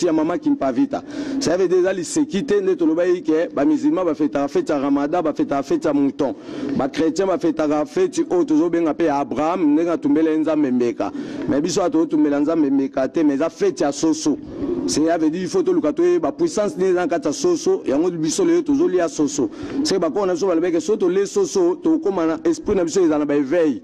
feti ya mama Kimpavita. Ça veut dire eza liseki te nde tolobaki ke ba musulmans bafetaka feti ya Ramadan, bafetaka feti ya mouton. Ba chrétiens bafetaka feti oyo tozobenga mpe ya Abraham ndenge atumbela ye Nzambe mbeka. Mais biso awa tozotumbela Nzambe mbeka te, mais eza feti ya soso. Cela veut dire il faut toluka toyeba puissance nini eza na kati ya soso yango biso lelo tozolia soso. Seke bakoko na biso balobaki soki tolie soso tokokoma na esprit na biso ezala na ba éveil.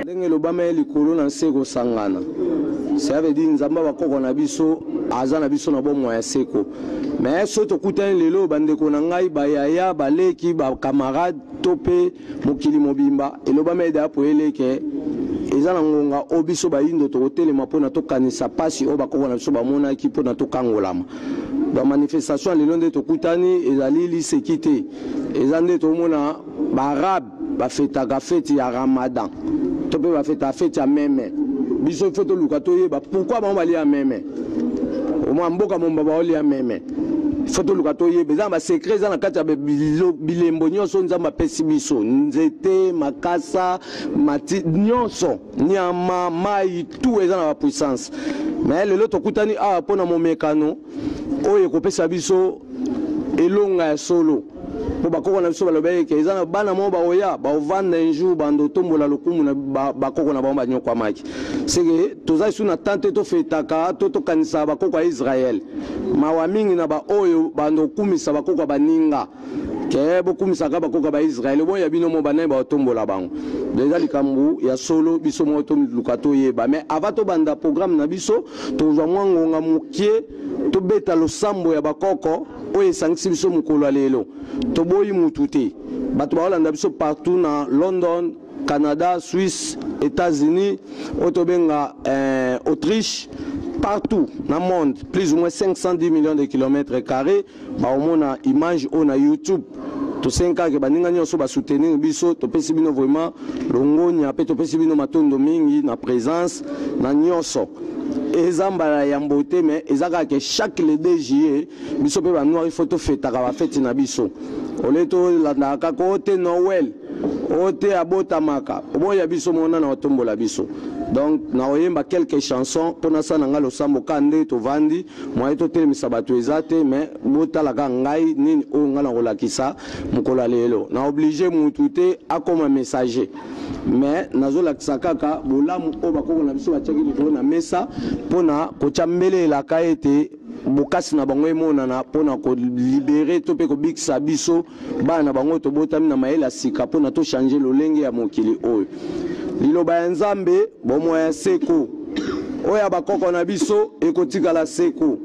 Ndenge elobama ye likolo na nse ekosangana. Cela veut dire Nzambe ya bakoko na biso aza na biso na bomoi ya seko. Mais soki tokutani lelo bandeko na ngai, bayaya, baleki, ba camarades to mpe mokili mobimba, elobama ye deja poyele ke eza na ngonga oyo biso bayindo tokotelema mpo na tokanisa mpasi oyo bakoko na biso bamonaki mpo na tokangolama. Ba manifestation ya lelo nde tokutani ezali liseki te, eza nde tomona ba arabe bafetaka feti ya Ramadan to mpe bafetaka feti ya meme. Biso faut toluka toyeba pourquoi bango balia meme. Omwa mboka momba baolia meme. Faut toluka toyeba eza na ba secret eza na kati ya bilembo nyonso Nzambe apesi biso, nzete, makasa, mati nyonso, nyama, mai, tout eza na ba puissance. Mais lelo tokutani awa mpo na momekano oyo ekopesa biso elonga ya solo. Mpo bakoko na biso balobaki ke eza na bana moko bakoya bakovanda un jour bando otombola lokumu na bakoko na bango banyokwamaki. Seke toza lisusu na temps te tofetaka to tokanisaka bakoko ya Israël. Mawa mingi na baoyo bando okumisa bakoko ya baninga ke bokumisaka bakoko ya ba Israël bon ya bino mo banani baotombola bango. Donc eza likambo ya solo biso moko toluka toyeba. Mais avant tobanda programme na biso tozwa mwa ngonga mokie tobeta losambo ya bakoko oyo esangisi biso mokolo ya lelo. Toboyi mutu te. Bato baolanda biso partout na London, Canada, Suisse, Etats-Unis, oyo tobenga Autriche, partout na monde, plus ou moins 510 millions de kilomètres carrés, baomona image oyo na YouTube. Tosengi kaka ke baninga nyonso ba soutenir biso, topesi bino vraiment longonya pe topesi bino matondo mingi na présence na nyonso. Eza mbala ya yambo te, mais eza kaka ke chaque le 2 juillet biso pe ba noir il faut tofetaka ba feti na biso. Ole tolandaka kaka o te Noël, o te abotamaka, oboya biso mona na otombola biso. Donc na oyemba quelques chansons mpo nasala na ngai losambo kaka nde tovandi, moyen totelemisa bato eza te, mais botala kaka ngai nini oyo ngai nakolakisa mokolo ya lelo. Na oblige mutu te akoma messager, mais nazolakisa kaka bolamu oyo bakoko na biso batiaki likolo na mesa mpo na kotia mbele elaka ete bokasi na bango emonana mpo na kolibere to mpe kobikisa biso bana na bango tobotami na mayele ya sika mpo na tochange lolenge ya mokili oyo. Liloba ya Nzambe, bomoi ya seko oyo ya bakoko na biso ekotikala seko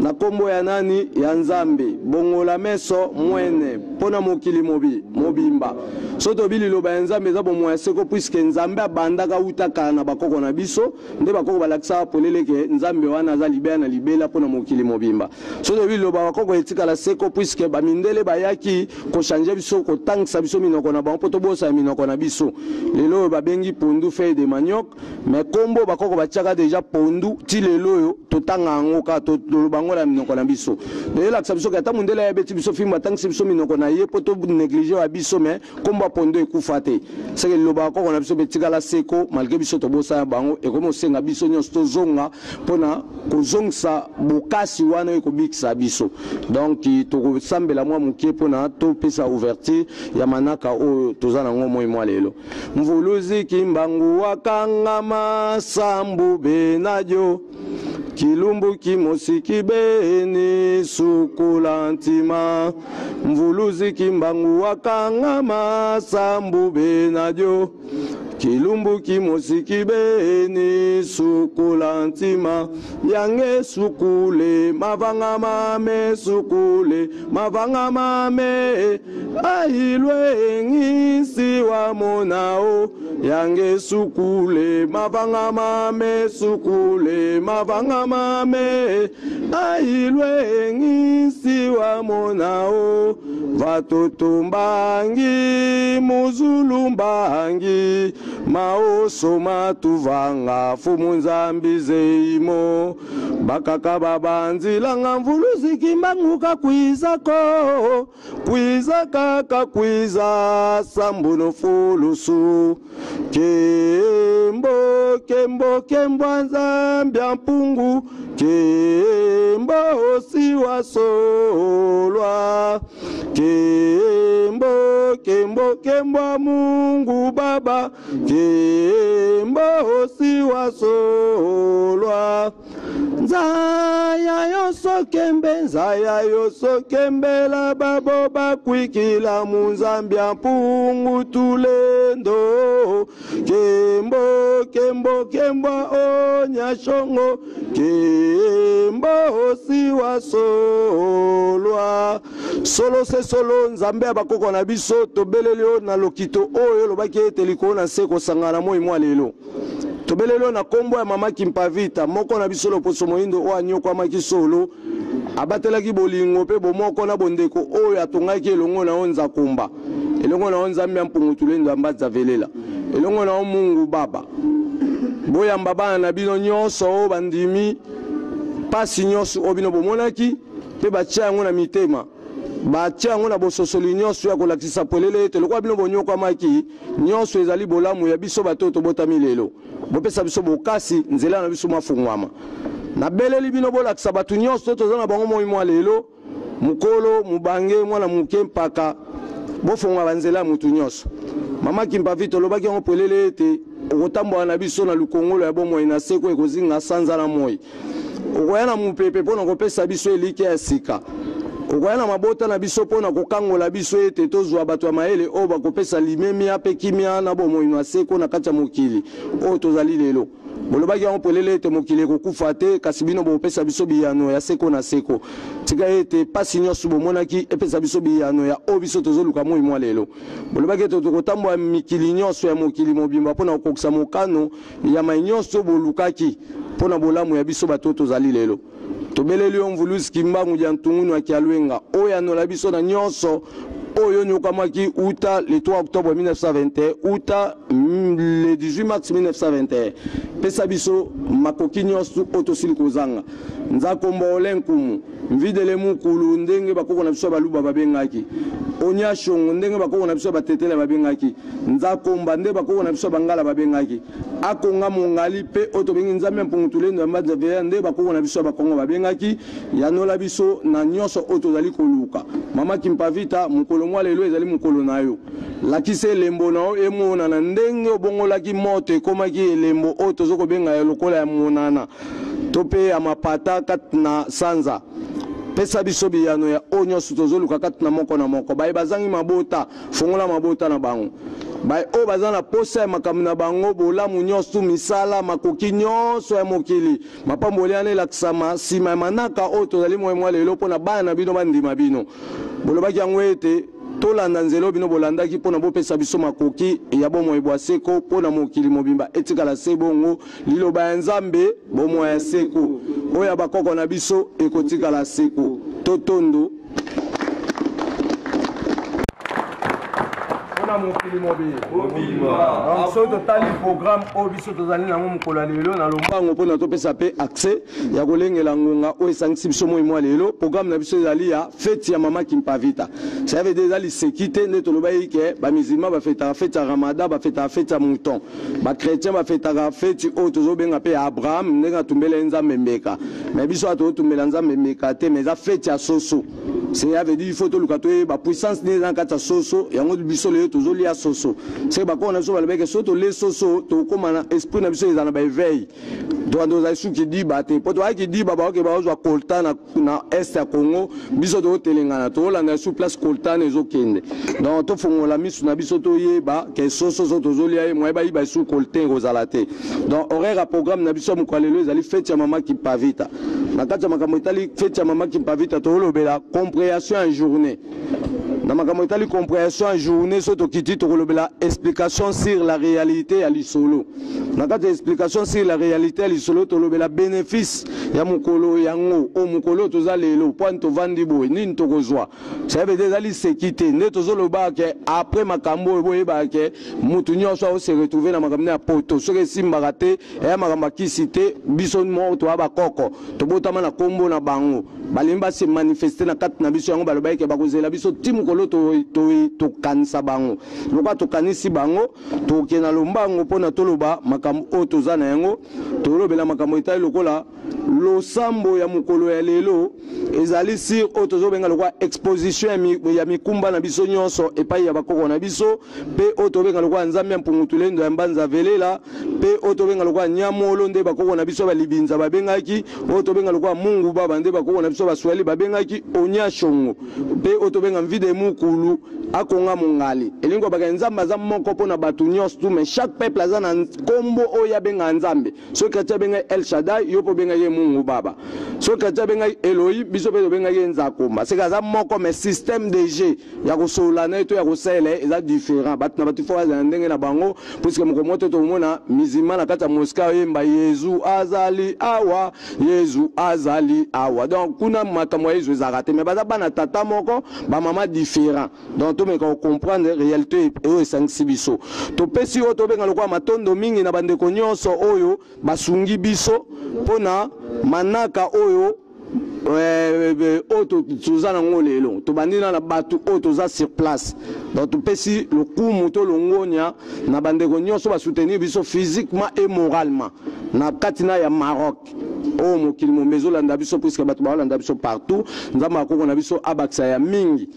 na kombo ya nani? Ya Nzambe. Bongola meso mwene. mpo na mokili mobi mobimba. Soki tolobi liloba ya Nzambe eza bomoi ya seko, puisque Nzambe abandaka wuta kala na bakoko na biso, nde bakoko balakisaka polele ke Nzambe wana aza libela na libela mpo na mokili mobimba. Soki tolobi liloba bakoko etikala seko, puisque bamindele bayaki kochanger biso, kotangisa biso minoko na bango mpo tobosana minoko na biso. Lelo oyo babengi pondu feuille de manioc, mais kombo bakoko batiaka deja pondu, ti lelo oyo totanga yango kaka, toloba yango na minoko na biso. Donc elakisa biso ke ata mundele aye abeti biso fimbo, atangisi biso minoko na ye mpo to négliger ya biso, mais kombo ya pondu ekufa te. Seke liloba bakoko na biso betikala seko malgré biso tobosana bango. Ekomi osenga biso nyonso tozonga mpona kozongisa bokasi wana oyo ekobikisa biso. Donc tokosambela mwa moke mpona topesa ouverture ya manaka oyo toza nango moi mwa lelo. Mvuluzi Kimbangu wakangama sambu benajo kilumbu kimosi kibeni sukula ntima. Mvuluzi Kimbangu wakangama sambu benajo kilumbu kimosi kibeni sukula ntima. Yange sukule mavanga mame, sukule mavanga mame, ahilwe ngisi wa monao. Yange sukule mavanga mame, sukule mavanga mame, ahilwe ngisi wa monao. Vatoto mbangi muzulu mbangi maoso matuvanga fumu Nzambi zeimo bakaka babanzilanga mvuluzi Kimbangu kakwizako kwiza kaka kwiza sambuno fulusu. Kembo kembo kembo Nzambi ya mpungu kembo siwa solwa. Kembo kembo kembo Mungu Baba kembo siwa solwa. Nzaya yoso kembe, nzaya yoso kembela babo bakwikila mu Nzambi ya mpungu tulendo. Kembo kembo kembo onyashongo kembo siwa solwa. Solo se solo Nzambe ya bakoko na biso tobeleli yo na lokito oyo olobaki ete likolo na nse kosangana moi mwa lelo. Tobeleli yo na kombo ya mama Kimpavita, moko na biso loposo moyindo oyo anyokwamaki solo, abatelaki bolingo mpe bomoko na bondeko oyo atongaki elongo na yo Nzakomba, elongo na yo Nzambe ya mpungu tulendo ya Mbanza Velela, elongo na yo Mungu Baba. Boyamba bana na bino nyonso oyo bandimi pasi nyonso oyo bino bomonaki mpe batia yango na mitema, batia yango na bososoli nyonso ya kolakisa polele ete lokola bino bonyokwamaki nyonso ezali bolamu ya biso bato oyo tobotami lelo. Bopesa biso bokasi, nzela na biso mafungwama. Nabeleli bino bolakisa bato nyonso toza na bango moi mwa lelo, mokolo mobange mwana moke mpaka bofongola banzela ya motu nyonso. Mama Kimpavi, tolobaki yango polele ete okotambola na biso na lukongolo ya bomoi na seko ekozinga sanza na moi. Okoya na mopepe mpo na kopesa biso elikya ya sika. Okoya na mabota na biso mpo na kokangola biso ete tozwa bato ya mayele oyo bakopesa limemia mpe kimia na bomoi na seko na kati ya mokili oyo tozali lelo. Bolobaki yango polele ete mokili ekokufa te, kasi bino bokopesa biso biyano ya seko na seko. Tika ete pasi nyonso bomonaki epesa biso biyano ya oyo biso tozoluka moi mwa lelo. Bolobaki ete tokotambola mikili nyonso ya mokili mobimba mpo na kokokisa mokano ya mai nyonso bolukaki mpo na bolamu ya biso bato tozali lelo. Tobeleli yo Mvuluzi Kimbangu dia Ntungunu ya Kialwenga oyo anola biso na nyonso oyo nyokamaki uta le 3 octobre 1921 uta le 18 mars 1921. Pesa biso makoki nyonso oyo tosili kozanga. Nzakomba ole nkumu mvidele mukulu ndenge bakoko na biso ya baluba babengaki, onya shongo ndenge bakoko na biso ya batetele babengaki, Nzakomba nde bakoko na biso ya bangala babengaki, akonga mongali mpe oyo tobengi Nzambe ya mpungu tulendo ya Mbanza Veya nde bakoko na biso ya bakongo babengaki. Yanola biso na nyonso oyo tozali koluka. Mama Kimpavita, mokolo mwa lelo ezali mokolo na yo. Lakisa elembo na yo emonana ndenge obongolaki moto ekomaki elembo oyo tozo kobenga ya lokola ya monana to mpe ya mapata kati na sanza. Pesa biso biyano ya oyo nyonso tozoluka kati na moko na moko. Baye bazangi mabota, fongola mabota na bango. Baye oyo baza na posa ya makambo na bango, bolamu nyonso, misala, makoki nyonso ya mokili, mapamboli wana elakisama nsima ya manaka oyo tozali moi mwa lelo mpo na bana na bino bandima bino. Bolobaki yango ete Tolanda nzela oyo bino bolandaki mpo na bopesa biso makoki ya bomoi bwa seko mpo na mokili mobimba etikala se bongo. Liloba ya Nzambe, bomoi ya seko, oyo ya bakoko na biso ekotikala seko. Totondo. Mpona mokili mobimba. Donc soki totali programme oyo biso tozali nango mokolo ya lelo na lombango mpo na topesa mpe accès ya kolengela ngonga oyo esangisi biso moi mwa lelo, programme na biso ezali ya feti ya mama Kimpavita. Ça veut dire eza liseki te nde tolobaki ke ba musulman bafetaka feti ya Ramadan, bafetaka feti ya mouton, ba chrétien bafetaka feti oyo tozobenga mpe ya Abraham ndenge atumbela ye Nzambe mbeka. Mais biso awa tozotumbela Nzambe mbeka te, mais eza feti ya soso. Cela veut dire il faut toluka toyeba puissance nini eza na kati ya soso yango. Biso lelo tozolia soso, seke bakoko na biso balobaki soki tolie soso, tokóma na esprit na biso eza na baéveil. Donc tozali su kidiba te, mpo toyaki kidiba, baoke baozwa coltan na est ya Congo, biso tozotelengana, tozolanda sur place coltan ezokende. Donc tofongola misu na biso, toyeba ke soso so tozolia ye, moye bayiba esu coltan ekozala te. Donc horaire ya programme na biso ya mokolo lelo ezali feti ya mama Kimpavita. Na kati ya makambo etali feti ya mama Kimpavita, tozolobela compréhension ya journée. Na makambo etali compréhension ya journée, so tokiti, tokolobela explication sur la réalité ya lisolo. Na kati ya explication sur la réalité ya lisolo, tolobela bénéfice ya mokolo yango oyo, mokolo oyo toza lelo. Poani tovandi boye, nini tokozwa? Ça veut dire eza liseki te nde tozoloba ke après makambo oyo, boyebaka ke mutu nyonso aose retrouve na makambo ya poto. Soki esimbaka te, eya makambo ya kisi te. Biso moko toya bakoko, tobotama na nkombo na bango, balingi base manifeste na kati na biso. Yango balobaki ke bakozela biso ti mokolo tokanisa bango. Lokola tokanisi bango, tokokende na lombango mpona toloba makambo oyo toza na yango. Tolobela makambo etali lokola losambo ya mokolo ya lelo, ezali sur oyo tozobenga lokola exposition ya mikumba na biso nyonso epai ya bakoko na biso, mpe oyo tobenga lokola Nzambe ya Mpungutulendo ya Mbanza Velela, mpe oyo tobenga lokola Nyamolo nde bakoko na biso balibinza babengaki, oyo tobenga lokola Mungu Baba nde bakoko na biso Baswahili babengaki Onyashongo, mpe oyo tobenga Mvide Mukulu akonga mongali. Elingi kobaka Nzambe aza moko mpo na bato nyonso tu, mais chaque peuple aza na nkombo oyo abengaka Nzambe. Soki chrétien abengaki El Shaddai, yo mpo obengaki ye Mungu Baba. Soki chrétien abengaki Elohim, biso mpe tobengaki ye Nzakomba. Seke aza moko, mais système de jeu ya kosolola na ye to ya kosalela ye eza différent. Bato na bato fo bazala na ndenge na bango, puisque moko moko te tokomona musulman na kati ya mosquée oyemba "Yezu azali awa, Yezu azali awa". Donc kuna makambo ya Yezu ezalaka te, mais baza bana tata moko, bamama différent. Donc tomeka kocomprendre réalité oyo esangisi biso. Topesi oyo tobenga lokola matondo mingi na bandeko nyonso oyo basungi biso mpona manaka oyo oyo toza nango lelo. Tobandi na bato oyo toza sur place. Donc topesi lokumu to longonia na bandeko nyonso basoutenir biso physiquement et moralement na kati na ya Maroc oyo mokili mombe ezolanda biso, puisque bato baolanda biso partout. Nzambe akoko na biso abakisa ya mingi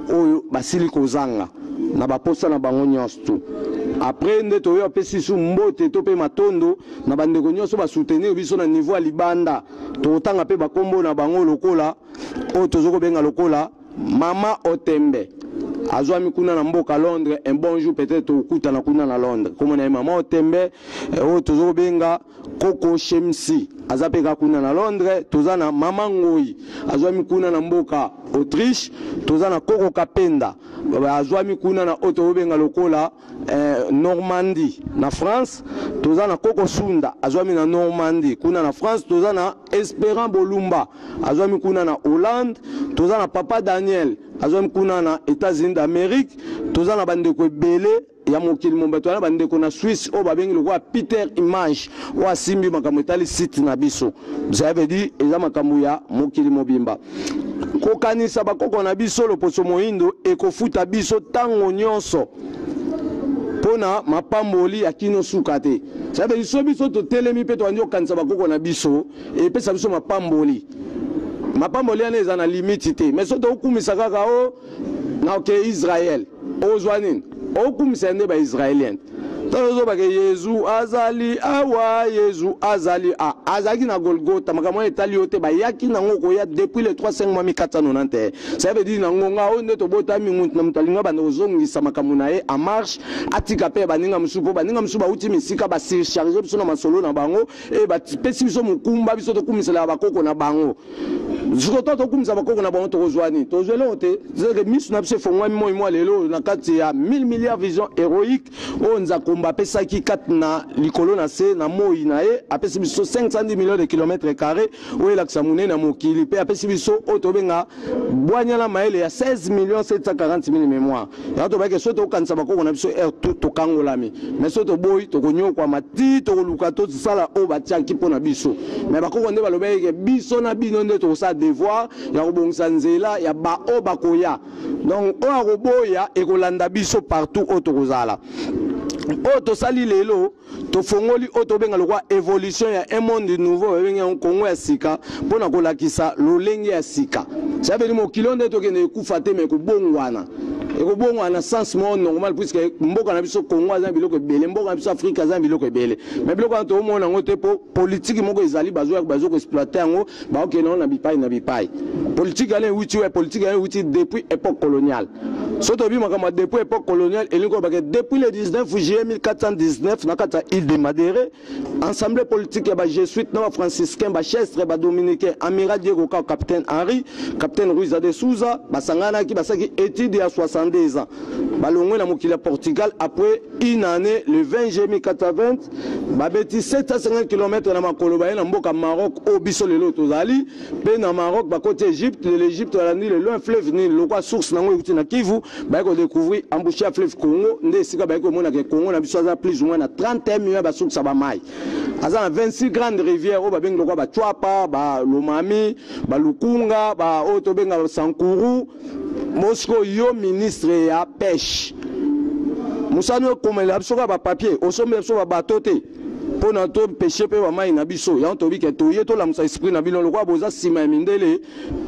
oyo basili kozanga na baposa na bango nyonso tu. Après nde toyo apesi su mbote to mpe matondo na bandeko nyonso basoutenir biso na niveau ya libanda. Tokotanga mpe bakombo na bango lokola oyo tozo kobenga lokola mama Otembe, azwami kuna na mboka Londres. Un bon jour peut-être tokokutana kuna na Londres. Komona ye mama Otembe. Oyo tozo kobenga Koko Shemsi, aza mpe kaka kuna na Londres. Toza na mama Ngoi, azwami kuna na mboka Autriche. Toza na Koko Kapenda, azwami kuna na oyo tokobenga lokola Normandie na France. Toza na Koko Sunda, azwami na Normandie kuna na France. Toza na Espérant Bolumba, azwami kuna na Hollande. Toza na papa Daniel, azwami kuna na États-Unis d'Amérique. Toza na bandeko ebele ya mokili mobimba. Toza na bandeko na Suisse oyo babengi lokola Peter Image, oyo asimbi makambo etali site na biso. Ça veut dire eza makambo ya mokili mobimba. Kokanisa bakoko na biso, loposo moyindo ekofuta biso ntango nyonso mpona mapamboli ya kino suka te. Ça veut dire so biso totelemi mpe tobandi kokanisa bakoko na biso, epesa biso mapamboli. Mapamboli wana eza na limite te. Mais so tokokumisa kaka o na oke Israel, ozwa nini? Okumisa nde baisraélien. Ntango ozobake "Yezu azali awa, Yezu azali a", azalaki na Golgota, makambo wana etali yo te. Bayaki nango koya depuis le 3 5 mois 1491. Ça veut dire na ngonga oyo nde tobotami, mutu na moto alingi banda kozongisa makambo na ye en marche, atika mpe baninga mosusu, mpo baninga mosusu bauti misika, basurcharge biso na masolo na bango e bapesi biso mokumba, biso tokumiselaka bakoko na bango. Sikoyo to tokumisa bakoko na bango, tokozwa nini? Tozwa eloko te. Zeke miso na biso efongwami moi mwa lelo na kati ya 1000 milliards vision héroïque oyo Nzakomba apesaki kati na likolo na se na moi na ye. Apesi biso 510 millions de kilomètres carrés oyo elakisa monene ya mokili, mpe apesi biso oyo tobenga bwanya na mayele ya 16 millions 740 000 mémoire. Yango tobaki, soki tokokanisa bakoko na biso aire tout, tokangolami. Mais soki toboyi, tokonyokwama ti tokoluka tosala oyo batiaki mpo na biso. Mais bakoko nde balobaki ke biso na bino nde tokosala devoir ya kobongisa nzela ya baoyo bakoya. Donc oyo akoboya, ekolanda biso partout oyo tokozala. Oyo tosali lelo, tofongoli oyo tobenga lokwa évolution ya un monde nouveau, babengi yango Kongo ya sika, mpona kolakisa lolenge ya sika. Ça veut dire mokili oyo nde tokende ekufa te, mais ekobongwana, ekobongwana na sens moko normal, puisque mboka na biso Kongo aza na biloko ebele, mboka na biso Afrique aza na biloko ebele. Mais biloko wana toomona yango te, mpo politike moko ezali, bazo koexploiter yango, baokende yango na bipai na bipai. Politike wana ewuti wa? Politike wana ewuti depuis époque coloniale. So toyebi makambo ya depuis époque coloniale, elingi kolobaka depuis le 19 juillet 1419, na kati ya île de Madère, assemblée politique ya bajésuite na bafranciscain, bachestre, badominicain, amiral Diego Cao, capitaine Henri, capitaine Ruiz de Souza, basanganaki, basalaki étude ya 62 ans. Balongwe na mokili ya Portugal après une année, le 20 juillet 1420, babeti 750 km na makolo, baye na mboka Maroc oyo biso lelo tozali. Mpe na Maroc bakoti Égypte, de l'Égypte balandi le long fleuve Nil, lokwa source nango ekuti na Kivu, baye kodécouvrir embouchure ya fleuve Congo. Nde esika baye komonaka Congo na biso aza plus ou moins na 31 millions ya basource ya bamai, aza na 26 grandes rivières oyo babengi lokwa Batshuapa, Balomami, Balukunga, oyo tobenga Sankuru. Mosiko yo ministre ya pêche, mosani okomela biso kaka bapapier, osombela biso babato te mpo na topêcher mpe bamai na biso. Yango toyebi ke toye tolamusa esprit na bino. Lokola boza nsima ya mindele,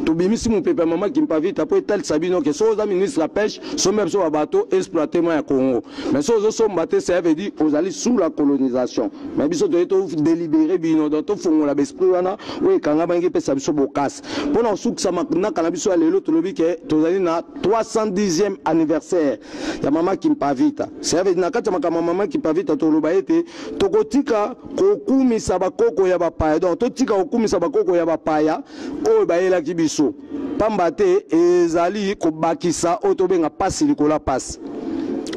tobimisi mopepe ya mama Kimpavita mpo etalisa bino ke soki oza ministre ya pêche, somba biso babato, exploite mai ya Congo. Mais soki ozosomba te, ça veut dire ozali sous la colonisation. Mais biso toye todélibérer bino, donc tofongola baesprit wana oyo ekangamaki, epesa biso bokasi mpona kosukisa manaka na biso ya lelo. Tolobi ke tozali na 310e anniversaire ya mama Kimpavita. Ça veut dire na kati ya makambo ya mama Kimpavita, toloba ete tokotika kokumisa bakoko ya bapaya. Donc totika kokumisa bakoko ya bapaya oyo bayelaki biso, pamba te ezali kobakisa oyo tobenga pasi likolo ya pasi.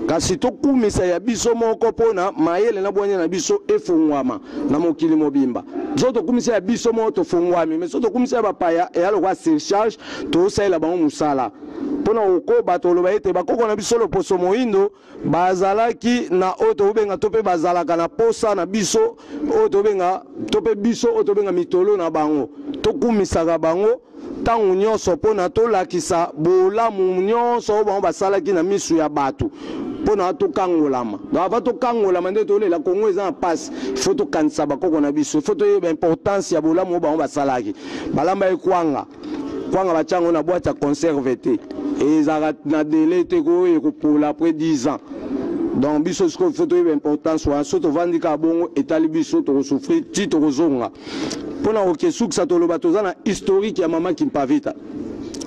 Kasi tokumisa ya biso moko, mpona mayele na bwanya na biso efungwama na mokili mobimba. So tokumisa ya biso moko, tofungwami. Mais so tokumisa ya bapaya, eya lokwa surcharge, tosalela bango mosala. Mpona kokoba, toloba ete bakoko na biso loposo moyindo bazalaki na oyo tobenga, to mpe bazalaka na posa na biso oyo tobenga, to mpe biso oyo tobenga mitolo na bango. Tokumisaka bango ntango nyonso mpona tolakisa bolamu nyonso oyo bango basalaki na misu ya bato mpona tokangolama. Donc avant tokangolama, nde tolela Kongo eza na mpasi, faut tokanisa bakoko na biso, faut toyeba importance ya bolamu oyo bango basalaki. Balamba ekwanga, kwanga batia yango na boîte ya conserve te, ezalaka na délai te, koyo ekopola après 10 ans. Donc biso sikoyo faut toyeba importance wana. So tovandi kaka bongo, etali biso, tokosouffrir ti tokozonga. Mpona kokesukisa, toloba toza na historique ya mama Kimpavita.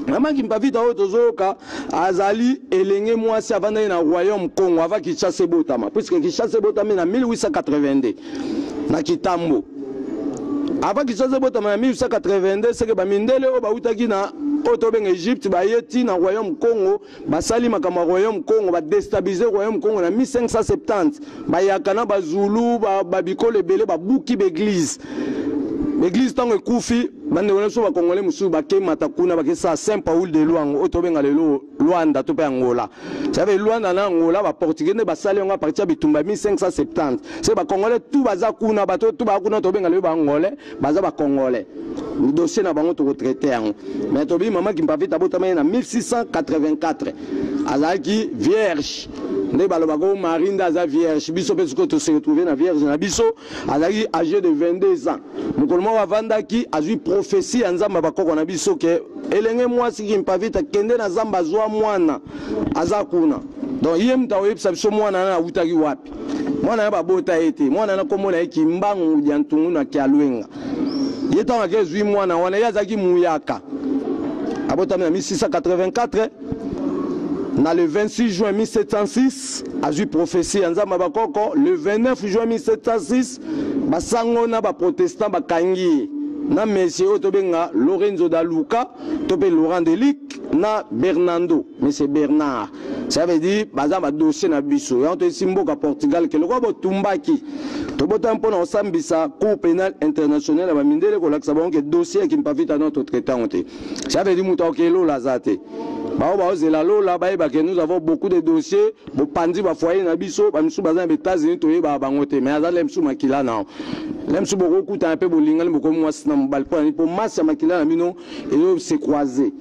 Mama Kimpavita oyo tozoyoka azali elenge mwasi avandaki na royaume Congo avant Kinshasa ebotama, puisque Kinshasa ebotami na 1882 na Kitambo. Avant Kinshasa ebotama na 1882, seke bamindele oyo bautaki na oyo tobenga Egypte baye ti na royaume Congo, basali makambo ya royaume Congo, badéstabiliser royaume Congo na 1570. Bayaka na Bazulu, babikolo ebele, babuki baeglise. Église ntango ekufi, bandeko na biso bakongole mosusu bakemata kuna, bakesala Saint Paul de Luango oyo tobenga lelo Luanda to mpe Angola. Ça veut Luanda na Angola, baportugais nde basali yango à partir ya bitumba 1570. Se bakongolais tout baza kuna, bato tout baza kuna, tobenga lelo baangolais, baza bacongolais. Dossier na bango tokotraiter yango. Mais tobi mama Kimpavita abotama ye na 1684, azalaki vierge. Nde balobaka o Marie nde aza vierge, biso mpe sikoyo tose retrouver na vierge na biso. Azalaki âgé de 22 ans. Mokolo moko avandaki, azwi prophétie ya Nzambe ya bakoko na biso ke elenge mwasi Kimpavita kende na zamba, azwa mwana aza kuna. Donc ye moto akoyebisa biso mwana wana awutaki wapi. Mwana ya babota ye te, mwana wana kombo na ye Kimbangu dia Ntungu na Kialwenga. Ye ntango ake ezwi mwana wana, ye azalaki muyaka. Abotami na 1684, na le 26 juin 1706 azwi prophétie ya Nzambe ya bakoko. Le 29 juin 1706, basango na baprotestant bakangi ye. na monsieur oyo tobenga Lorenzo da Luca to mpe Laurent Delic na Bernando, monsieur Bernard. Ça veut dire baza ba dossier na biso. Yango toyesi mboka Portugal ke lokola botumbaki, tobotami mpona kosambisa Cour pénale internationale ya bamindele, kolakisa bango ke dossier ya Kimpavita no totraite yango te. Ça veut dire moto akoke lola aza te. Bao baozela lola, bayeba ke nous avons beaucoup de dossiers. Bopandi bafoyer na biso, bamisusu baza na baÉtats-Unis, toyebaka bango te, mais aza le mosusu makila na le mosusu, bokokutana mpe bolingani, bokomi mwasi na mobali. Mpo nani? Mpo masi ya makila na bino ezo se croise.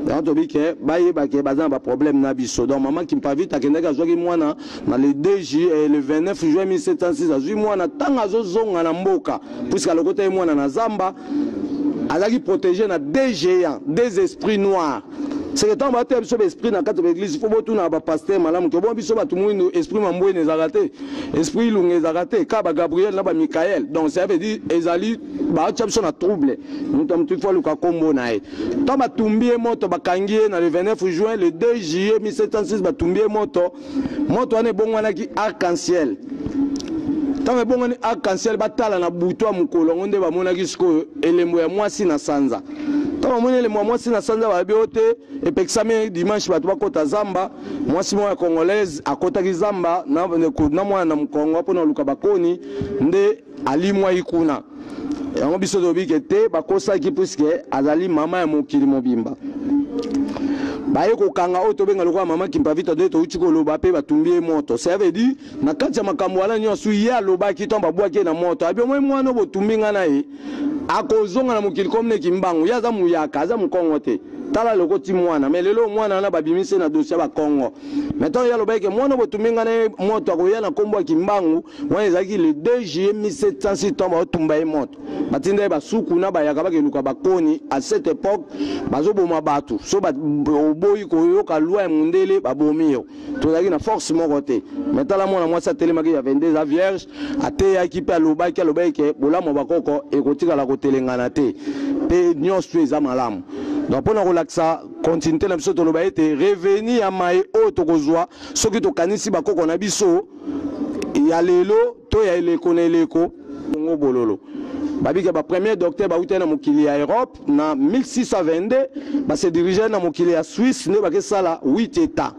Yango tobi ke bayeba ke baza na baproblème na biso. Donc mama Kimpavita akendaki, azwaki mwana na le 2 juillet, le 29 juin 1706. Azwi mwana, ntango azozonga na mboka, puisque alokota ye mwana na zamba, azalaki protégé na deux géants, deux esprits noirs. C'est que ntango bateya biso baesprit na kati ya baeglise, fo botuna bapaster malamu ke bon, biso bato mwindu, esprit mambwene ezalaka te, esprit ilunga ezalaka te, ka bagabriel na bamikael. Donc ça veut dire ezali baatya biso na trouble. Moto ya motu fo aluka nkombo na ye. Ntango batumbi ye moto, bakangi ye na le 29 juin, le 2 juillet 1706, batumbi ye moto. Moto wana ebongwanaki arc-en-ciel. Ntango ebongwani arc-en-ciel, batala na butu ya mokolo yango nde bamonaki sikoyo elembo ya mwasi na sanza. Ntango bamoni elembo ya mwasi na sanza, bayebi oyo te epekisami dimanche bato bakɔta zamba. Mwasi moko ya Congolaise akɔtaki zamba na mwana na mokongo mpona koluka bakoni, nde alimwaki kuna. Yango biso tolobi ke te, bakosaki, puisque azali mama ya mokili mobimba. Baye kokanga oyo tobenga lokola mama Kimpavita, nde touti koloba, mpe batumbi ye moto. Ça veut dire na kati ya makambo wana nyonso ye alobaki, ntango babwaki ye na moto, abi omoi mwana oyo botumbi nga na ye akozonga na mokili komi neki mbangu. Ye aza muyaka, aza mokongo te. Tala lokoti mwana me lelo mwana wana babimisi na dossier ya bakongo. Mais ntango ye alobaki ke mwana botumbi nga na ye moto akoya na nkombo ya Kimbangu, wana ezalaki le 2 juillet 1706. Ntango baotumba ye moto, batinda ye basuku na bayaka bakeluka bakoni. À cette époque bazoboma bato, so oboyi koyoka loi ya mundele, babomi yo. Tozalaki na force moko te. Mais tala, mwana mwasi atelemaki ya 22 ans, vierge, ateyaki mpe alobaki ke bolamu ya bakoko ekotikala kotelengana te, mpe nyonso eza malamu. Donc mpona kolakisa continuité na biso, toloba ete revenu ya maye oyo tokozwa soki tokanisi bakoko na biso ya lelo to ya eleko na eleko kongo bololo, babika bapremier docteur bauti na mokili ya Europe na 1622, base dirige na mokili ya Suisse, nde bakesala 8 état.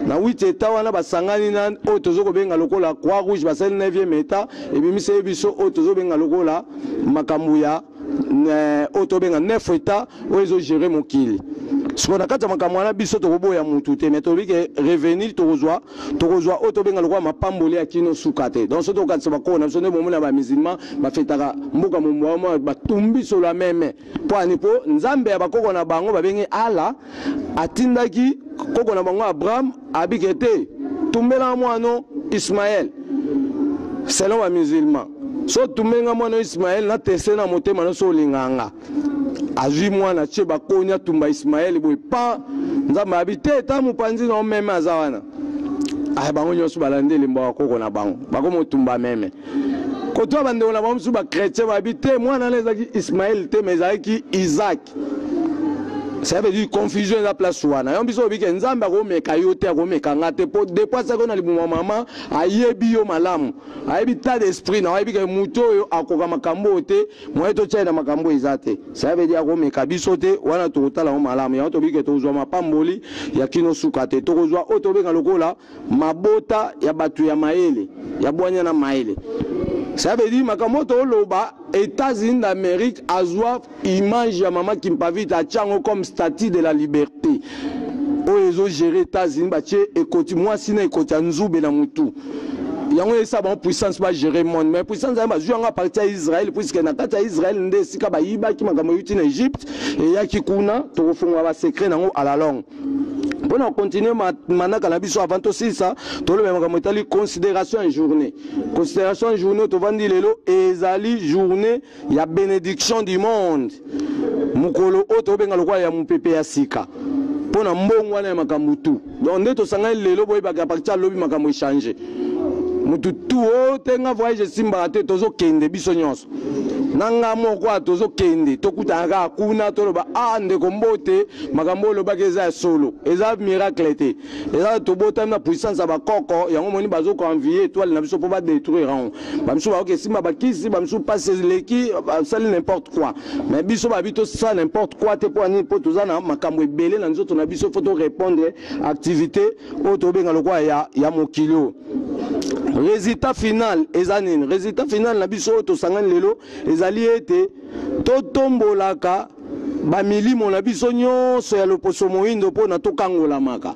Na 8 état wana basangani na oyo tozo kobenga lokola Croix Rouge, basali 9e état, ebimisi ye biso oyo tozobenga lokola makambo ya oyo tobenga 9 état oyo ezogere mokili sikoyo. Na kati ya makambo wana, biso tokoboya mutu te, mais tolobi ke revenu tokozwa oyo tobenga lokola mapamboli ya kino suka te. Donc so tokokanisa bakoko na biso, nde bomona bamusulman bafetaka mboka momboa, batumbi solo ya meme. Mpo ani? Mpo Nzambe ya bakoko na bango babengi Ala atindaki koko na bango Abraham, abike te tumbelanga mwana Ismael. Selon bamusulman, so tumbelinga mwana Ismael na teste na motema nyonso olinganga. Azwi mwana, tie bakoni, atumba Ismaele boye pa Nzambe abi te, ta mopanzi na omeme aza wana. Aya, bango nyonso balandi elembo ya koko na bango, bakomotumba meme. Kotoa bandeko na bango mosusu bachrétien babi te, mwana wana ezalaki Ismaele te, mais ezalaki Isaac. Ça veut dire confusion eza place wana. Yo biso oyebi ke Nzambe akomeka yo te, akomeka nga te, mpo depuis asaki yo na libumu ya mama, ayebi yo malamu, ayebi tas d'esprit na, ayebi ke moto oyo akoka makambo oyo te, moye totia ye na makambo eza te. Ça veut dire akomeka biso te. Wana tokotala yango malamu. Yango toyebi ke tokozwa mapamboli ya kino suka te. Tokozwa oyo tobenga lokola mabota ya bato ya mayele, ya bwanya na mayele. Ça veut dire makambo oyo toloba, États-Unis d'Amérique azwa image ya mama Kimpavita, atia yango comme statue de la liberté oyo ezogere États-Unis. Batie ekoti mwasi na ekoti ya nzube na mutu. Yango esa bango puissance bagere monde. Mais puissance yango bazwi yango à partir ya Israel, puisque na kati ya Israel nde esika bayibaki makambo euti na Égypte, eyaki kuna. Tokofungola basecret nango à la longue. Mpona kocontinue manaka na biso, avant tosilisa, toloba makambo etali considération ya journée. Considération ya journée tovandi lelo ezali journée ya bénédiction du monde, mokolo oyo tobenga lokola ya mopepe ya sika mpo na mbongo wana ya makambo tu. Donc nde tosangani lelo, boyebaka à partir ya lobi makambo echange. Mutu tu oyo te nga voyage esimbaka te, tozokende biso nyonso. Na nga moko a tozokende, tokutana kaka kuna, toloba a ah, ndeko mbote, makambo olobaki eza ya solo, eza miracle te, eza tobotami na puissance ya bakoko. Yango moni bazokoenvie étoile na biso mpo badétruire yango. Bamisusu bakoki esimba bakisi, bamisusu mpasi eleki, basali n'importe quoi. Mais biso babi tosala n'importe quoi te. Mpo nini? Mpo toza na makambo ebele na nzoto na biso, fo torépondre activité oyo tobenga lokola ya mokili oyo. Résultat final eza nini? Résultat final na biso oyo tosangani lelo ezali ete totombolaka bamilimo na biso nyonso ya loposo moyindo mpo na tokangolamaka.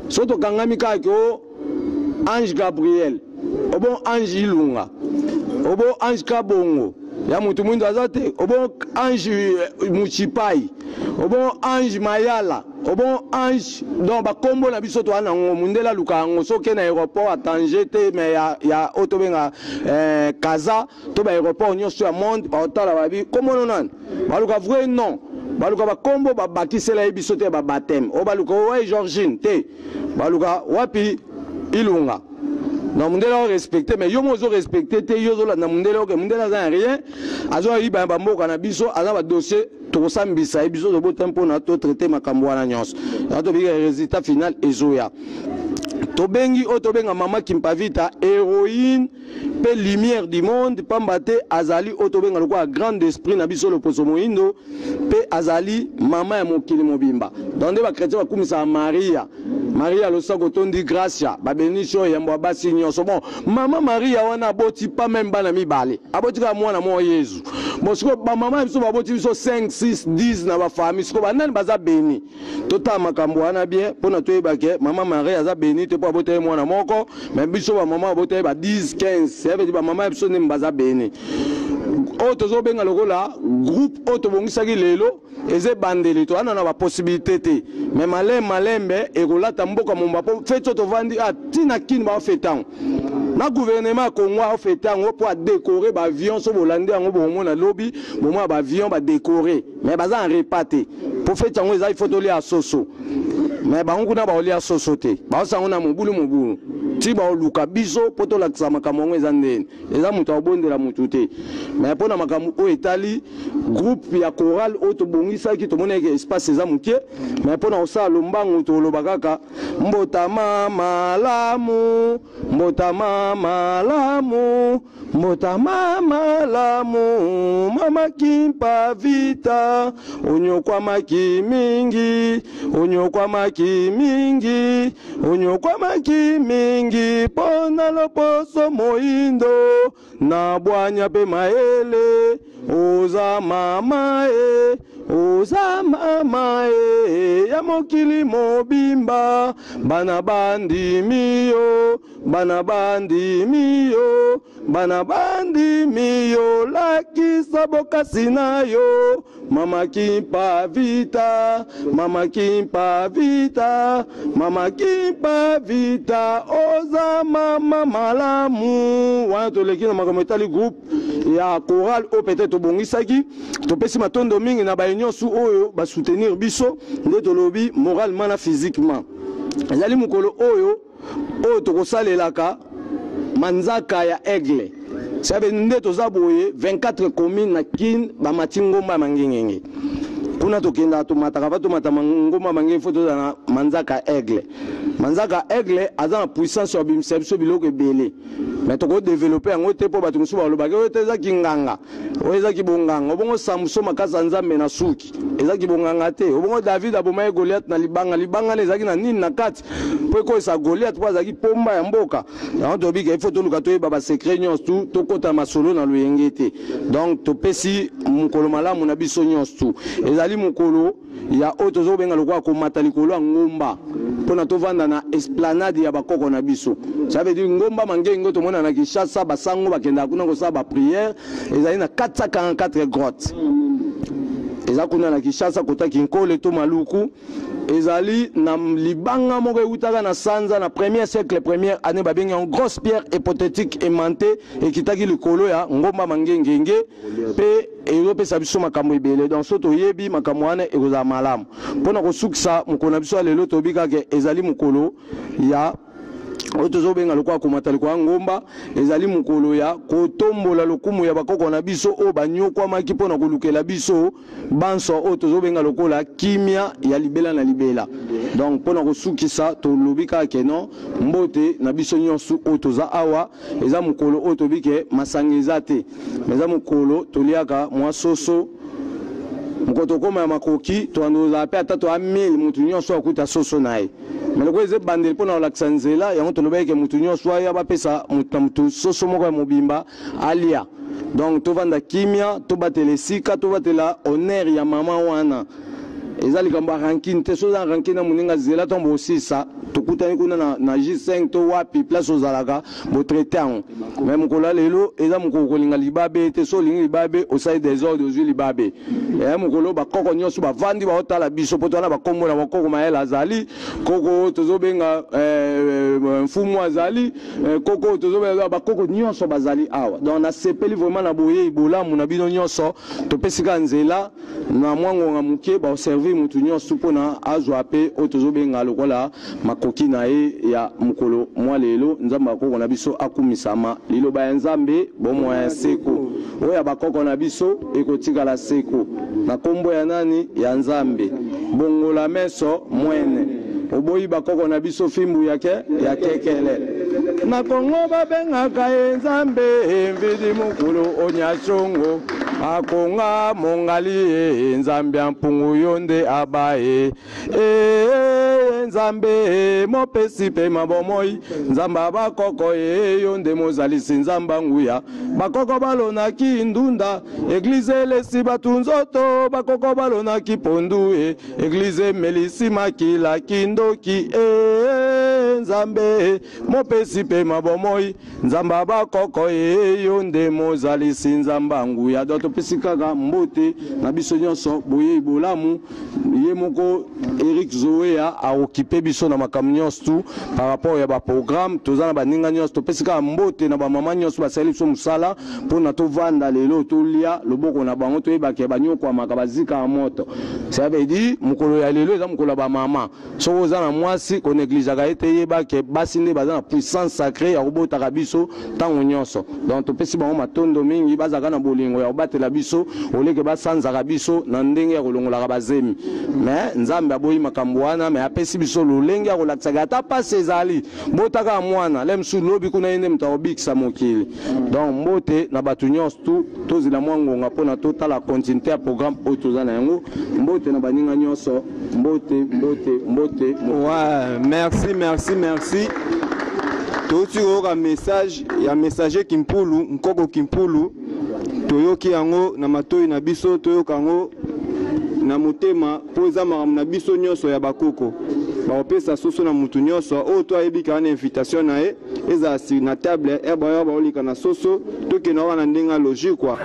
So tokangami kaka ke o ange Gabriel, obon ange Ilunga, obo ange Kabongo ya motu mwindo aza te, obon ange Muchipai, obon ange Mayala, obon ange, donc bakombo na biso toza nango. Mundele aluka yango. Soki na aéroport ya Tanger te, mais ya oyo tobenga Kaza to baaéroport nyonso ya monde, baotala babi kombono nani, baluka vrai nom, baluka bakombo babakisela ye biso te, babateme oyo baluka oyo Georgine te, baluka wapi Ilunga. Donc mundele orespecte, mais yo mo ozorespecte te. Yo ozolanda mundele, oke mundele aza na rien, azoyiba ya bamboka na biso, aza badossier tokosambisa ye. Biso tobota mpona totraite makambo wana nyonso. Yango tobika résultat final ezoya. Tobengi oyo tobenga mama Kimpavita héroïne mpe lumière du monde, pamba te azali oyo tobenga lokola grand esprit na biso loposo moyindo, mpe azali mama ya mokili mobimba. Donc nde bachrétien bakumisaka Maria, Maria losako tondi gracia, babenisi oyo yambo ya basi nyonso. Bon, mama Maria wana aboti pas même bana mibale, aboti kaka mwana moko, Yezu. Bon, sikoyo bamama ya biso baboti biso 5, 6, 10 na bafamille. Sikoyo banani baza béni? Totala makambo wana bien mpona toyeba ke mama Marie aza béni te mpo abota ye mwana moko, mais biso bamama babota ye ba 10, 15. Ça veut dire bamama ya biso nde baza béni. Oyo tozobenga lokola groupe oyo tobongisaki lelo eza ebandeli. Towana na bapossibilité te, mais malembe malembe ekolata mboka momba, mpo feti oyo tovandi ntina kini baofete yango na gouvernement ya Congo, aofete yango mpo adécorer baavion. So bolandi yango, bomona lobi, bomona baavion badécorer, mais baza en repas te, mpo feti yango eza ifo tolia soso. Mais bango kuna baolia soso te, baosango na mobulu mobulu ti baoluka biso mpo tolakisa makambo yango eza ndeni. Eza moto akobondela motu te, mais mpo na makambo oyo etali groupe ya chorale oyo tobongisaki, tomoni eke espace eza moke, mais mpo na kosala lombangu, toloba kaka mbotama malamu, mbotama malamu, mbotama malamu, mama Kimpa Vita. Onyokwamaki mingi, onyokwamaki mingi, onyokwamaki mingi mpo na loposo moyindo. Na bwanya mpe mayele, oza mama e, oza mama e ya mokili mobimba. Bana bandimi yo, bana bandimi yo, bana bandimi yo, lakisa bokasi na yo, mama Kimpa Vita, mama Kimpa Vita, mama Kimpa Vita, oza mama malamu. Wana toleki na makambo etali groupe ya chorale oyo peut-être tobongisaki. Topesi matondo mingi na baye nyonso oyo basoutenir biso. Nde tolobi moralement na physiquement, ezali mokolo oyo tokosalelaka manzaka ya aigle. Sabe nde toza boye, 24 commune na Kine bamati ngomba ya Mangengenge. Kuna tokendaka, tomataka, va tomata ngomba Mangenge, fo tozala na manzaka aigle. Manzaka aigle aza na puissance ya bimisa biso biloko ebele, mais tokodévelopper yango te mpo bato mosusu balobaki oyo te eza kinganga, oyo ezaki bonganga. Obongo Samson, makasi ya Nzambe na suki, ezaki bonganga te. Obongo David abomaki Goliath na libanga. Libanga na ezalaki na nini na kati mpo ekoyesa Goliath? Mpo azalaki pomba ya mboka. Yango tobika, ifo toluka toyeba basecret nyonso tu, tokɔta masolo na loyenge te. Donc topesi mokolo malamu na biso nyonso tu. Ezali mokolo ya oyo tozobenga lokola komata likolo ya ngomba mpona tovanda na esplanade ya bakoko na biso. Ça veut dire ngomba Mangenge tomona na Kinshasa, basango bakendaka kuna kosala baprière. Ezali na 444 grotte, eza kuna na Kinshasa, kota Kinkole to Maluku. Ezali na libanga moko eutaka na sanza na premier siècle, première année, babengi yango grosse pierre hypothétique aimantée, ekitaki likolo ya ngomba Mangengenge mpe ezopesa biso makambo ebele. Donc so toyebi makambo wana, ekozala malamu. Mpona kosukisa mokolo na biso ya lelo, toyebi kaka ezali mokolo ya Oyo tozobenga lokola komata likolo ya ngomba, ezali mokolo ya kotombola lokumu ya bakoko na biso oyo banyokwamaki mpo na kolukela biso banso oyo tozobenga lokola kimia ya libela na libela. Donc mpo na kosukisa, tolobi kaka ke non, mbote na biso nyonso oyo toza awa. Eza mokolo oyo toyebi ke masanga eza te, mais eza mokolo toliaka mwa soso. Mokolo tokóma ya makoki, tobanda kozala mpe ata toya 1000, motu nyonso akuta soso na ye. Mais lokola eza ebandeli mpo na kolakisa nzela yango, tolobaki ke motu nyonso aya, bapesa motu na motu soso moko ya mobimba alia. Donc tovanda kimia, tobatela esika, tobatela honneur ya mama wana. Eza likambo ya rancune te. So oza na rancune na moninga, zela ntango bosisa, tokutani kuna na J5 to wapi place ozalaka, botraite yango. Mais mokolo ya lelo eza mokolo kolinga libabe te. So olingi libabe, osali désordre, ozwi libabe. Eya mokolo bakoko nyonso bavandi, baotala biso, mpo towana bakombo na bakoko. Mayele azali koko, tozobenga mfumu azali koko, tozobenga bakoko nyonso bazali awa. Donc nasepeli vraiment na boyei bolamu na bino nyonso. Topesi kaka nzela na mwa ngonga moke, baoservir motu nyonso mpona azwa mpe oyo tozobenga lokola makoki na ye ya mokolo mwa lelo. Nzambe bakoko na biso akumisama. Liloba ya Nzambe, bomoi ya seko oyo ya bakoko na biso ekotikala seko na nkombo ya nani? Ya Nzambe. Bongola meso mwene, oboyi bakoko na biso, fimbu yake ya kekele. Na Kongo babengaka ye Nzambe Mvidi Mokulu Onyashongo, akonga mongali ye Nzambe ya mpungu, yo nde abaye e Nzambe mopesi mpe mabomoi, Nzambe abakoko ye, yo nde mozalisi, Nzambe nguya. Bakoko balonaki ndunda, église elesi bato nzoto. Bakoko balonaki pondu e, église emelisi makila kindoki e Nzambe mopesi mpe mabomoi, Nzambe abakoko ye, yo nde mozalisi, Nzambe nguya. Donc topesi kaka mbote na biso nyonso, boyei bolamu. Ye moko Eric Zoea aokipe biso na makambo nyonso tu par rapport ya baprogramme. Toza na baninga nyonso, topesi kaka mbote na bamama nyonso basali biso mosala mpona tovanda lelo, tolia loboko na bango. Toyebake banyokwamaka, bazikaka moto. Ça veut dire mokolo ya lelo eza mokolo ya bamama. Soki oza na mwasi, konégligeaka ye te. Yebake basi nde baza na puissance sacré ya kobotaka biso ntango nyonso. Donc topesi bango matondo mingi, bazalaka na bolingo ya kobatela biso, oleke basanzaka biso na ndenge ya kolongolaka bazemi. Mais Nzambe aboyi makambo wana, mais apesi biso lolenge ya kolakisaka ata pasi ezali, botaka mwana le mosusu lobi kuna, ye nde moto akobikisa mokili. Donc mbote na bato nyonso tu. Tozela mwa ngonga mpona totala continuité ya programme oyo toza na yango. Mbote na baninga nyonso, mbote, mbote, mbote. Ouais, merci, merci, merci. Touti koyoka message ya messager Kimpulu, Nkoko Kimpulu. Toyoki yango na matoi na biso, toyoka yango na motema, mpo eza makambo na biso nyonso ya bakoko. Bakopesa soso na mutu nyonso oyo to ayebi kaka na invitation na ye, ezala si na table ere bayo baolika na soso, tokende wana na ndenge ya logique quoi.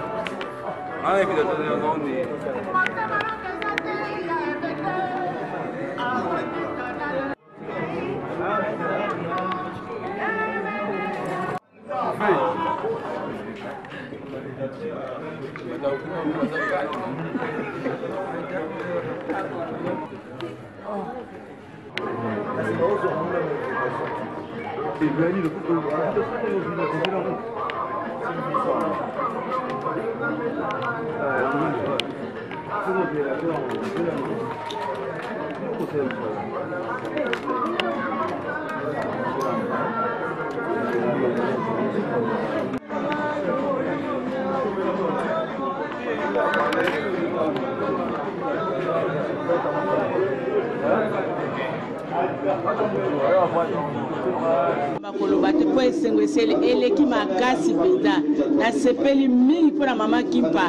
Bakoloba te mpo esengo eseli eleki makasi mpenza. Nasepeli mingi mpo na mama Kimpa,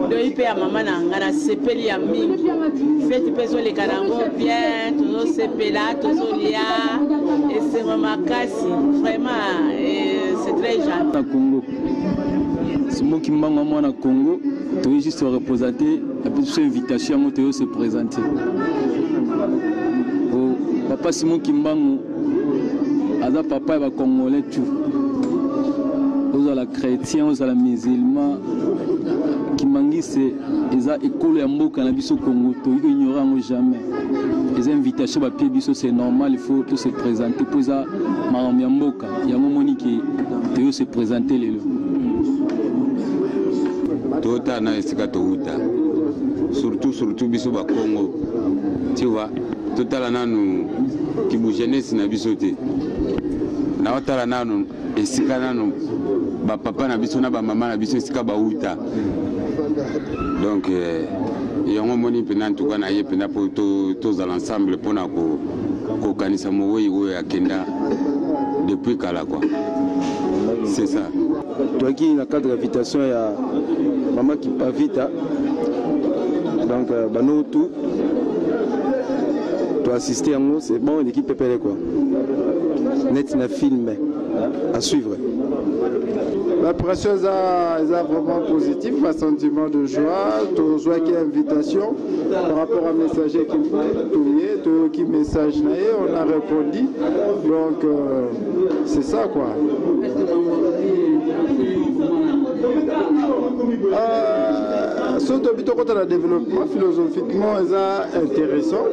ndoi mpe ya mama na nga. Nasepeli ya mingi. Feti mpe ezoleka nango bien, tozosepela, tozolia, esengo makasi vraiment, c'est très gentil. Na Congo, Simon Kimbangu mwana Congo, toye juste représenter, apesi biso invitation yango, toye se présenter. Papa Simon Kimbangu aza papa ya bacongolais tout. Ozala chrétien, ozala musulman, kimangise eza ekolo ya mboka na biso Congo, tokoki koignore yango jamais. Eza invitation bapie biso, c'est normal, il faut to se présenter mpo eza makambo ya mboka. Yango omoni ke toyo se présenter lelo. Totala na esika towuta, surtout surtout biso bakongo, tu vois, totala nanu kibu jeunesse na biso te, naotala nanu esika nanu bapapa na biso na bamama na biso esika bauta. Donc yango omoni mpena ntuka na ye mpena mpo tozala ensemble mpona kokanisa mowei oyo akenda depuis kala quoi, c'est ça. Toyaki na cadre invitation ya mama Kipavita, donc bano tout toassiste yango, c'est bon, eleki pepele quoi, net na film à suivre. La pression eza vraiment positif, un sentiment de joie. Tozwaki invitation par rapport à messager qui toye, toyoki message na ye, on a répondu. Donc c'est ça quoi. So tobi tokota na développement philosophiquement, eza intéressant.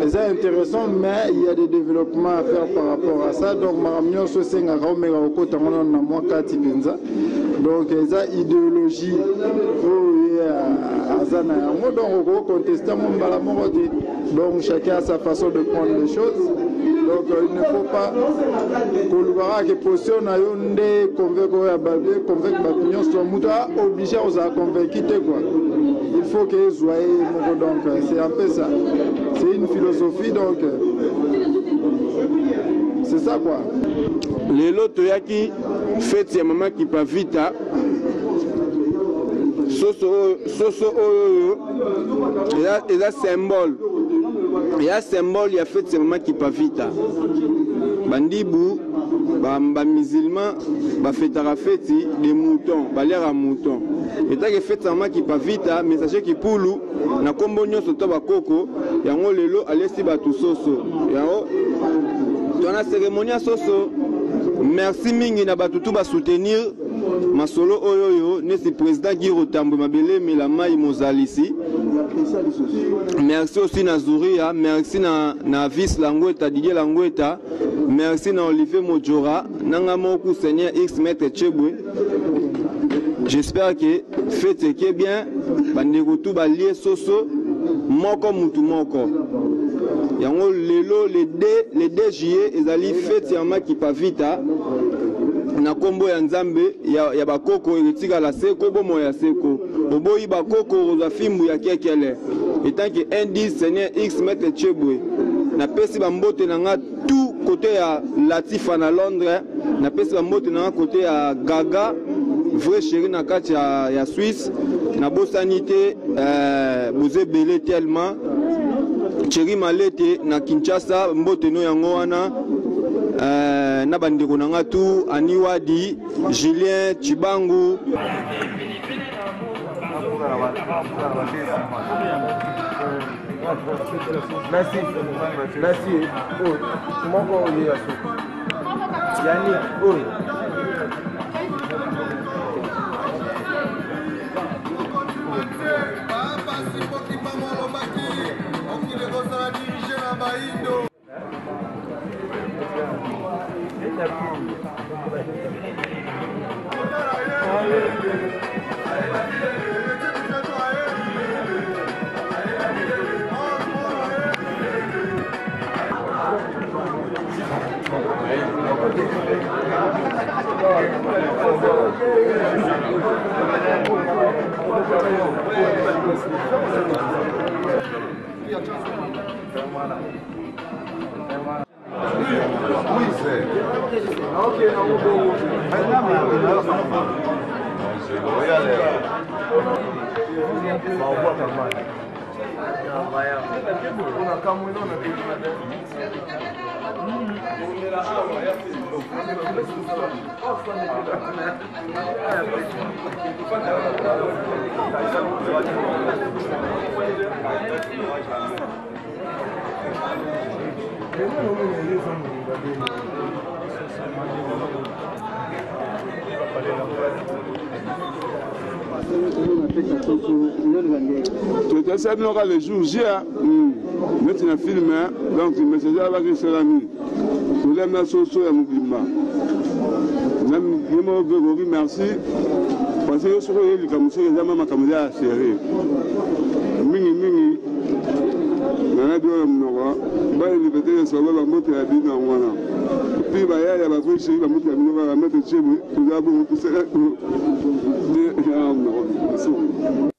Eza intéressant, mais il y a des développements à faire par rapport à ça. Donc makambo nyonso esengaka omeka kokota ngo nano na mwa kati mpenza. Donc eza idéologie oyo ye aza na yango, donc okoconteste yango mbala moko te. Donc chacun a sa façon de prendre les choses. Donc il ne faut pas koluka kaka ke position na yo nde convaincre oyo ya convaincre bato nyonso. Moto a obligé kozala convaincu te quoi, il faut ke ezwa ye moko. Donc c'est un peu ça, c'est une philosophie, donc c'est ça quoi. Lelo toyaki fete ya mama Kipavita. Soso soso oyo eza symbole, eza symbole ya fete ya mama Kipavita. Bandibu, bamusulman bafetaka feti de mouton, baliaka mouton. Etake fete ya mama Kipavita, messager Kipulu na nkombo nyonso to bakoko yango lelo alesi bato soso. Yango tona cérémonie ya soso. Merci mingi na bato tu basoutenir masolo oyo oyo nesi président Giro Tambwe Mabele Mela Mai Mozalisi. Merci aussi na Zuria, merci na Vis Langweta, Didier Langweta, merci na Olivier Mojora, nanga moko Seigneur X Maître Chebwe. J'espère que fête eke bien, bandeko tu balie soso moko mutu moko. Yango lelo le 2 juillet ezali fête ya mama Kipavita na nkombo ya Nzambe ya bakoko etikala seko, bomoi ya seko. Oboyi bakoko, kozwa fimbu ya kekele. Etant que indice Seigneur X Maître Chebwe, napesi bambote na nga tout côté ya Latifa na Londres, napesi bambote na nga côté ya Gaga vrai chéri na kati ya Suisse. Nabosani te, boza ebele tellement. Thierry Malete na Kinshasa, mbote no yango wana, na bandeko na nga tu Aniwadi, Julien Chibangu. Merci. Merci. Oh, moko oyo ya so. Yannick, oyo. Totasa bino kaka le jour J, neti na film. Donc message alabaki esalami, tolemi na soso ya mobimba. Ye moko Grégory, merci, parce que yo soki oye likambo, soki eza ma makambo eza ya sérieux mingimingi, nana bino na monoko bayeli peut-être solo bambote ya bino yango wana. Puis bayaya bavrai chéri, bambote ya bino kaka maître Chebwe, toza bongo tosala monoko.